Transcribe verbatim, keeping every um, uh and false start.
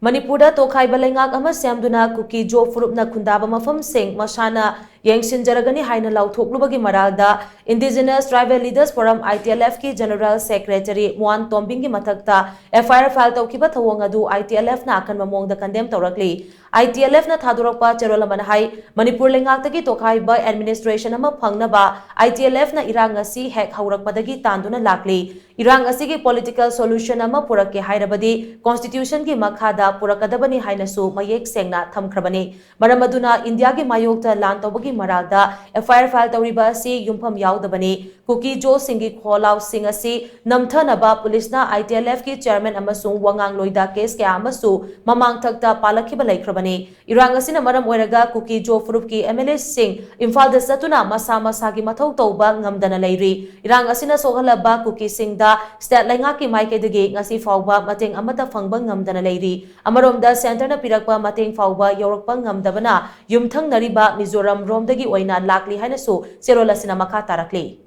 ꯃꯅꯤꯄꯨꯔꯗ ꯇꯣꯈꯥꯏꯕ ꯂꯩꯉꯥꯛ ꯑꯃ ꯁꯦꯝꯗꯨꯅ ꯀꯨꯀꯤ ꯖꯣ ꯐꯨꯔꯨꯞꯅ ꯈꯨꯟꯗꯥꯕ ꯃꯐꯝꯁꯤꯡ ꯃꯁꯥꯅ ꯌꯦꯡꯁꯤꯟꯖꯔꯒꯅꯤ ꯍꯥꯏꯅ ꯂꯥꯎꯊꯣꯛꯂꯨꯕꯒꯤ ꯃꯔꯥꯜꯗ Indigenous Tribal Leaders Forum, I T L F, ꯀꯤ General Secretary ꯃꯣꯍꯟ ꯇꯣꯝꯕꯤꯡꯒꯤ ꯃꯊꯛꯇ F I R file ꯇꯧꯈꯤꯕ ꯊꯧꯑꯣꯡ ꯑꯗꯨ I T L F ꯅ ꯑꯀꯟꯕ ꯃꯑꯣꯡꯗ condemn ꯇꯧꯔꯛꯂꯤ꯫ I T L F ꯅ ꯊꯥꯗꯣꯔꯛꯄ ꯆꯦꯔꯣꯜ ꯑꯃꯅ ꯍꯥꯏ, ꯃꯅꯤꯄꯨꯔ ꯂꯩꯉꯥꯛꯇꯒꯤ ꯇꯣꯈꯥꯏꯕ administration ꯑꯃ ꯐꯪꯅꯕ I T L F ꯅ ꯏꯔꯥꯡ ꯑꯁꯤ ꯍꯦꯛ ꯍꯧꯔꯛꯄꯗꯒꯤ ꯇꯥꯟꯗꯨꯅ ꯂꯥꯛꯂꯤ꯫ ꯏꯔꯥꯡ ꯑꯁꯤꯒꯤ political solution ꯑꯃ ꯄꯨꯔꯛꯀꯦ ꯍꯥꯏꯔꯕꯗꯤ Constitution ꯒꯤ ꯃꯈꯥꯗ ꯄꯨꯔꯛꯀꯗꯕꯅꯤ ꯍꯥꯏꯅꯁꯨ ꯃꯌꯦꯛ ꯁꯦꯡꯅ ꯊꯝꯈ꯭ꯔꯕꯅꯤ꯫ ꯃꯔꯝ ꯑꯗꯨꯅ ꯏꯟꯗꯤꯌꯥꯒꯤ ꯃꯥꯌꯣꯛꯇ ꯂꯥꯟ ꯇꯧꯕꯒꯤ ꯃꯔꯥꯜꯗ F I R file ꯇꯧꯔꯤꯕ ꯑꯁꯤ ꯌꯨꯝꯐꯝ ꯌꯥꯎꯗꯕꯅꯤ꯫ ꯀꯨꯀꯤ ꯖꯣꯁꯤꯡꯒꯤ ꯈꯣꯜꯂꯥꯎꯁꯤꯡ ꯑꯁꯤ ꯅꯝꯊꯅꯕ ꯄꯨꯂꯤꯁꯅ I T L F ꯀꯤ chairman ꯑꯃꯁꯨꯡ ꯋꯥꯉꯥꯡꯂꯣꯏꯗ case ꯀꯌꯥ ꯑꯃꯁꯨ ꯃꯃꯥꯡꯊꯛꯇ ꯄꯥꯜꯂꯛꯈꯤꯕ ꯂꯩꯈ꯭ꯔꯕꯅꯤ꯫ ꯏꯔꯥꯡ ꯑꯁꯤꯅ ꯃꯔꯝ ꯑꯣꯏꯔꯒ ꯀꯨꯀꯤ ꯖꯣ ꯐꯨꯔꯨꯞꯀꯤ M L A ꯁꯤꯡ ꯏꯝꯐꯥꯜꯗ ꯆꯠꯇꯨꯅ ꯃꯁꯥ ꯃꯁꯥꯒꯤ ꯃꯊꯧ ꯇꯧꯕ ꯉꯝꯗꯅ ꯂꯩꯔꯤ꯫ ꯏꯔꯥꯡ ꯑꯁꯤꯅ ꯁꯣꯛꯍꯜꯂꯕ ꯀꯨꯀꯤꯁꯤꯡꯗ state ꯂꯩꯉꯥꯛꯀꯤ ꯃꯥꯏꯀꯩꯗꯒꯤ ꯉꯁꯤ ꯐꯥꯎꯕ ꯃꯇꯦꯡ ꯑꯃꯠꯇ ꯐꯪꯕ ꯉꯝꯗꯅ ꯂꯩꯔꯤ꯫ ꯑꯃꯔꯣꯝꯗ centre ꯅ ꯄꯤꯔꯛꯄ ꯃꯇꯦꯡ ꯐꯥꯎꯕ ꯌꯧꯔꯛꯄ ꯉꯝꯗꯕꯅ ꯌꯨꯝꯊꯪꯅꯔꯤꯕ ꯃꯤꯖꯣꯔꯥꯝ ꯔꯣꯝꯗꯒꯤ ꯑꯣꯏꯅ ꯂꯥꯛꯂꯤ ꯍꯥꯏꯅꯁꯨ ꯆꯦꯔꯣꯜ ꯑꯁꯤꯅ ꯃꯈꯥ ꯇꯥꯔꯛꯂꯤ꯫